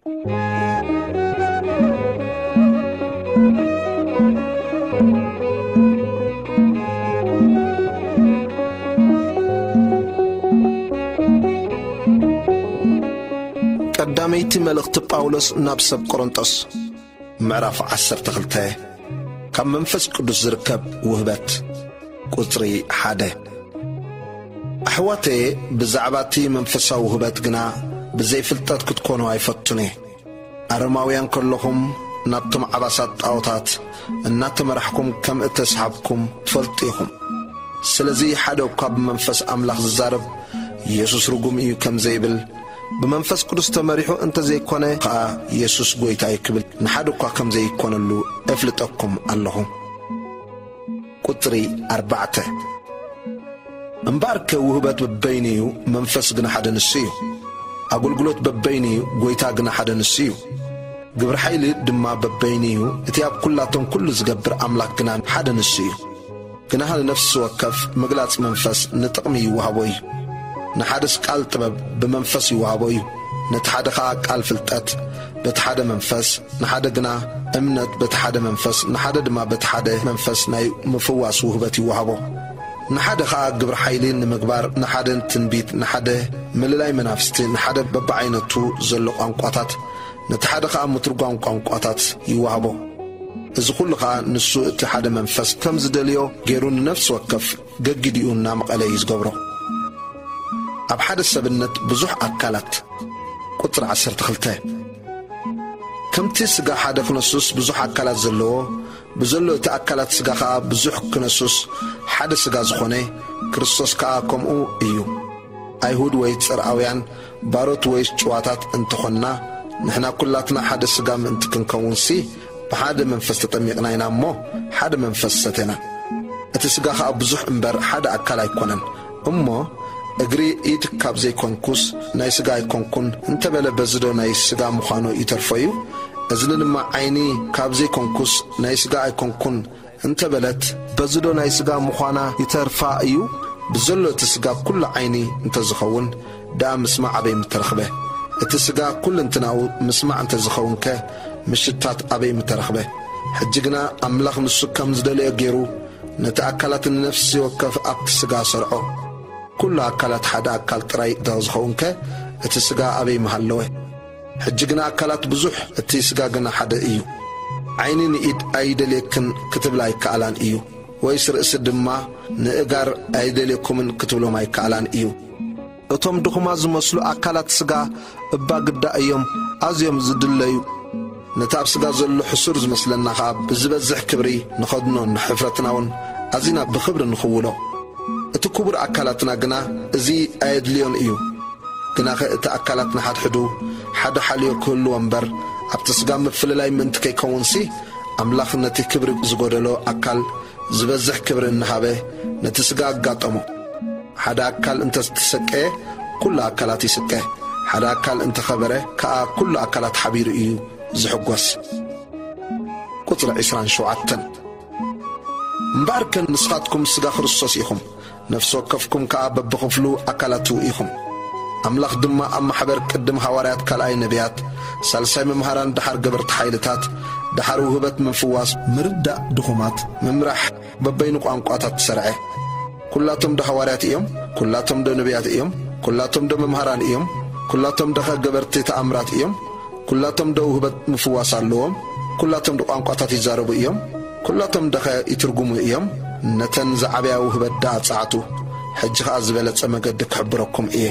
ቀዳመይቲ መልእኽቲ ጳውሎስ ናብ ሰብ ቆሮንጦስ፣ ምዕራፍ ዓሰርተ ክልተ። ካብ መንፈስ ቅዱስ ዝርከብ ውህበት፣ ቁጽሪ ሓደ። ኣሕዋተየ፣ ብዛዕባ እቲ መንፈሳዊ ውህበት ግና ብዘይ ፍልጠት ክትኮኑ ኣይፈቱን እየ። ኣረማውያን ከለኹም ናብቶም ዓባሳት ጣዖታት እናተመራሕኩም ከም እተስሓብኩም ትፈልጡ ኢኹም። ስለዚ ሓደ እኳ ብመንፈስ ኣምላኽ ዝዛረብ፣ "የሱስ ርጉም እዩ" ከም ዘይብል፣ ብመንፈስ ቅዱስ ተመሪሑ እንተ ዘይኮነ ኸኣ "የሱስ ጐይታ እዩ" ክብል ንሓደ እኳ ከም ዘይኮነሉ እፍልጠኩም ኣለኹ። ቁጽሪ ኣርባዕተ። እምበኣርከ ውህበት በበይኑ እዩ፣ መንፈስ ግና ሓደ ንሱ እዩ። ኣገልግሎት በበይኑ እዩ፣ ጐይታ ግና ሓደ ንሱ እዩ። ግብሪ ሓይሊ ድማ በበይኑ እዩ፣ እቲ ኣብ ኵላቶም ኵሉ ዝገብር ኣምላኽ ግና ሓደ ንሱ እዩ። ግና ንነፍሲ ወከፍ ምግላጽ መንፈስ ንጥቕሚ ይወሃቦ እዩ። ንሓደስ ቃል ጥበብ ብመንፈስ ይወሃቦ እዩ፣ ነቲ ሓደ ኸኣ ቃል ፍልጠት በቲ ሓደ መንፈስ፣ ንሓደ ግና እምነት በቲ ሓደ መንፈስ፣ ንሓደ ድማ በቲ ሓደ መንፈስ ናይ ምፍዋስ ውህበት ይወሃቦ። ንሓደ ኸኣ ግብሪ ሓይሊ ንምግባር፣ ንሓደ ትንቢት፣ ንሓደ ምልላይ መናፍስቲ፣ ንሓደ በብዓይነቱ ዘሎ ቋንቋታት፣ ነቲ ሓደ ኸኣ ምትርጓም ቋንቋታት ይወሃቦ። እዚ ኹሉ ኸኣ ንሱ እቲ ሓደ መንፈስ ከም ዝደልዮ ገይሩ ንነፍሲ ወከፍ ገጊዲኡ እናመቐለ እዩ ዝገብሮ። ኣብ ሓደ ሰብነት ብዙሕ ኣካላት። ቁጽሪ ዓሰርተ ክልተ። ከምቲ ስጋ ሓደ ክነሱስ ብዙሕ ኣካላት ዘለዎ፣ ብዘሎ እቲ ኣካላት ስጋ ኸኣ ብዙሕ ክነሱስ ሓደ ስጋ ዝኾነ፣ ክርስቶስ ከኣ ከምኡ እዩ። ኣይሁድ ወይ ጽርኣውያን፣ ባሮት ወይስ ጭዋታት እንተኾንና፣ ንሕና ኵላትና ሓደ ስጋ ምእንቲ ክንከውንሲ፣ ብሓደ መንፈስ ተጠሚቕና ኢና እሞ፣ ሓደ መንፈስ ሰቴና። እቲ ስጋ ኸኣ ብዙሕ እምበር ሓደ ኣካል ኣይኮነን። እሞ እግሪ፣ "ኢድ ካብ ዘይኮንኩስ ናይ ስጋ ኣይኮንኩን" እንተበለ፣ በዚ ዶ ናይ ስጋ ምዃኑ ይተርፎ እዩ? እዝኒ ድማ፣ "ዓይኒ ካብ ዘይኮንኩስ ናይ ስጋ ኣይኮንኩን" እንተበለት፣ በዚ ዶ ናይ ስጋ ምዃና ይተርፋ እዩ? ብዘሎ እቲ ስጋ ኵሉ ዓይኒ እንተዝኸውን፣ ደኣ ምስማዕ ኣበይ ምተረኽበ? እቲ ስጋ ኵልንትናኡ ምስማዕ እንተዝኸውንከ፣ ምሽታት ኣበይ ምተረኽበ? ሕጂ ግና ኣምላኽ ንሱ ከም ዝደለዮ ገይሩ፣ ነቲ ኣካላት ንነፍሲ ወከፍ ኣብቲ ስጋ ሰርዖ። ኵሉ ኣካላት ሓደ ኣካል ጥራይ እንተ ዝኸውንከ፣ እቲ ስጋ ኣበይ ምሃለወ? ሕጂ ግና ኣካላት ብዙሕ፣ እቲ ስጋ ግና ሓደ እዩ። ዓይኒ ንኢድ ኣይደልየክን ክትብላ ኣይከኣላን እዩ፣ ወይስ ርእሲ ድማ ንእጋር ኣይደልየኩምን ክትብሎም ኣይከኣላን እዩ። እቶም ድኹማት ዝመስሉ ኣካላት ስጋ እባ ግዳ እዮም ኣዝዮም ዝድለዩ። ነቲ ኣብ ስጋ ዘሎ ሕሱር ዝመስለና ኸኣ ብዝበዝሕ ክብሪ ንኸድኖ፣ ንሕፍረትና እውን ኣዚና ብኽብሪ ንኽውሎ። እቲ ክቡር ኣካላትና ግና እዚ ኣየድልዮን እዩ። ግናኸ እቲ ኣካላት ንሓድሕዱ ሓደ ሓልዮ ክህልዎ እምበር፣ ኣብቲ ስጋ ምፍልላይ ምእንቲ ከይከውንሲ፣ ኣምላኽ ነቲ ክብሪ ዝጎደሎ ኣካል ዝበዝሕ ክብሪ እናሃበ ነቲ ስጋ ኣጋጠሞ። ሓደ ኣካል እንተ ተሰቀየ፣ ኩሉ ኣካላት ይስቀ። ሓደ ኣካል እንተ ኸበረ ከኣ፣ ኩሉ ኣካላት ሓቢሩ እዩ ዝሕጎስ። ቁጽሪ ዕስራን ሸውዓተን። እምበኣርከ ንስኻትኩም ስጋ ክርስቶስ ኢኹም፣ ነፍሲ ወከፍኩም ከኣ በብኽፍሉ ኣካላቱ ኢኹም። ኣምላኽ ድማ ኣብ ማሕበር ቅድም ሃዋርያት፣ ካልኣይ ነቢያት፣ ሳልሳይ መምሃራን፣ ደሓር ገበርቲ ሓይልታት፣ ደሓር ውህበት ምፍዋስ፣ ምርዳእ ድኹማት፣ ምምራሕ፣ በበይኑ ቋንቋታት ትሰርዐ። ኩላቶም ዶ ሃዋርያት እዮም? ኩላቶም ዶ ነቢያት እዮም? ኩላቶም ዶ መምሃራን እዮም? ኩላቶም ዶኸ ገበርቲ ተኣምራት እዮም? ኩላቶም ዶ ውህበት ምፍዋስ ኣለዎም? ኩላቶም ዶ ቋንቋታት ይዛረቡ እዮም? ኩላቶም ዶኸ ይትርጉሙ እዮም? ነተን ዝዓበያ ውህበት ደኣ ጸዓቱ። ሕጂ ኸኣ ዝበለጸ መገዲ ክሕብረኩም እየ።